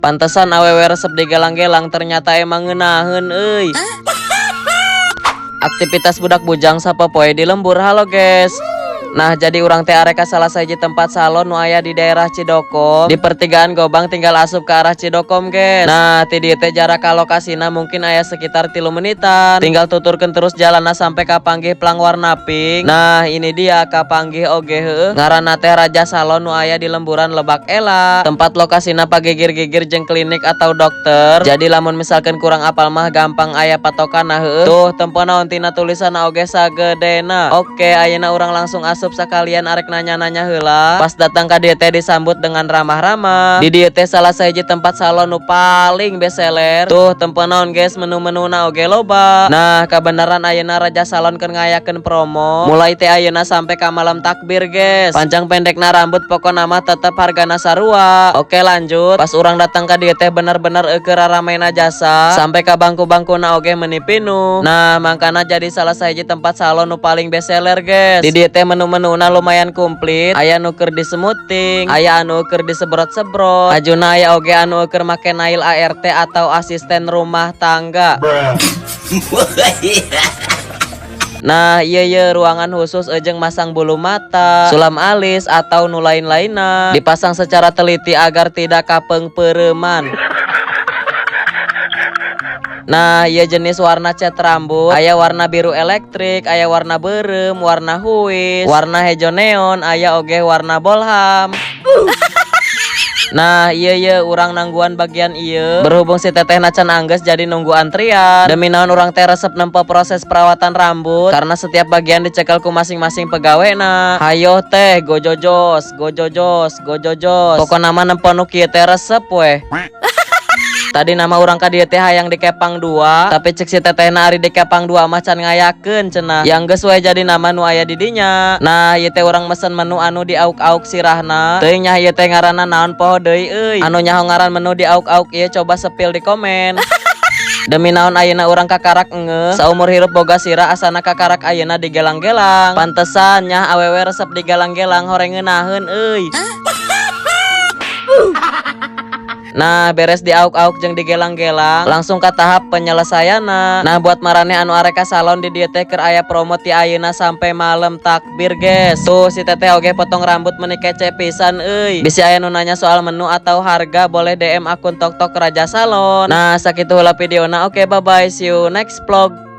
Pantesan awewe resep digelang-gelang, ternyata emang ngeunaheun euy. Aktivitas budak bujang sapopoe di lembur. Halo, guys. Nah, jadi urang teh arek ka salah sahiji tempat salon nu aya di daerah Cidokom. Di pertigaan Gobang, tinggal asup ke arah Cidokom, guys. Nah, ti dieu teh jarak ka lokasina mungkin aya sekitar 3 menitan. Tinggal tuturkeun terus jalanna sampai ka panggih plang warna pink. Nah, ini dia kapanggih oge heueuh. Ngaranna teh Raja Salon nu aya di lemburan Lebak Ela. Tempat lokasina pagigir-gigir jeung klinik atau dokter. Jadi lamun misalkan kurang apal mah gampang, aya patokanna heueuh. Tuh, tempo naon tina tulisan oge sagedena. Oke, ayeuna urang langsung asup sekalian arek nanya-nanya heula. Pas datang ka dieu teh disambut dengan ramah-ramah. Di dieu teh salah sahiji tempat salon nu paling best seller. Tuh, tempo naon, guys, menu-menuna oge loba. Nah, kebenaran ayeuna Raja Salon keur ngayakeun promo. Mulai teh ayeuna sampai ka malam takbir, guys. Panjang pendekna rambut pokona mah tetep hargana sarua. Oke, lanjut. Pas urang datang ka dieu teh bener-bener eueuh raramena jasa. Sampai ka bangku-bangkuna oge meuni pinuh. Nah, mangkana jadi salah sahiji tempat salon nu paling best seller, guys. Di dieu teh menu-menuna lumayan komplit. Aya nu keur disemuting, aya anu keur disebrot-sebrot. Ajuna aya oge anu keur make nail ART atau asisten rumah tangga. Nah, iya, ruangan khusus ejeng masang bulu mata, sulam alis atau nu lain-lainna dipasang secara teliti agar tidak kapeungpeureuman. Nah, iya jenis warna cat rambut, aya warna biru elektrik, aya warna beureum, warna huis, warna hejo neon, aya oge warna bolham. Nah, iya, urang nangguan bagian iya. Berhubung si teteh can angges, jadi nunggu antrian. Demi naon urang teh resep nempo proses perawatan rambut karena setiap bagian dicekel ku masing-masing pegawai. Nah, hayo teh gojojos, gojojos, gojojos. Pokona mah nempo nu kieu teh resep weh. Tadi mah urang ka dieu teh hayang dikepang dua, tapi cek si tetehna ari dikepang dua mah can ngayakeun cenah. Yang geus we, jadi nama nu aya di dinya. Nah, ieu teh urang mesen menu anu diauk-auk sirahna. Teuing nya ieu teh ngaranna naon, poho deui euy. Anu nyaho ngaran menu diauk-auk ieu coba spill di komen. Demi naon ayeuna urang kakarak engeuh, saumur hirup boga sirah asana kakarak ayeuna digelang-gelang. Pantesan nya awewe resep digelang-gelang, horeng ngeunaheun euy. Nah, beres diauk-auk jeung digelang-gelang, langsung ke tahap penyelesaianna. Nah, buat maraneh anu arek ka salon, di dieu teh keur aya promo ti ayeuna sampai malam takbir, guys. Tuh, si teteh oge potong rambut meuni kece pisan euy. Bisi aya nu nanya soal menu atau harga, boleh DM akun TikTok Raja Salon. Nah, sakitu heula videona. Oke, bye bye. See you next vlog.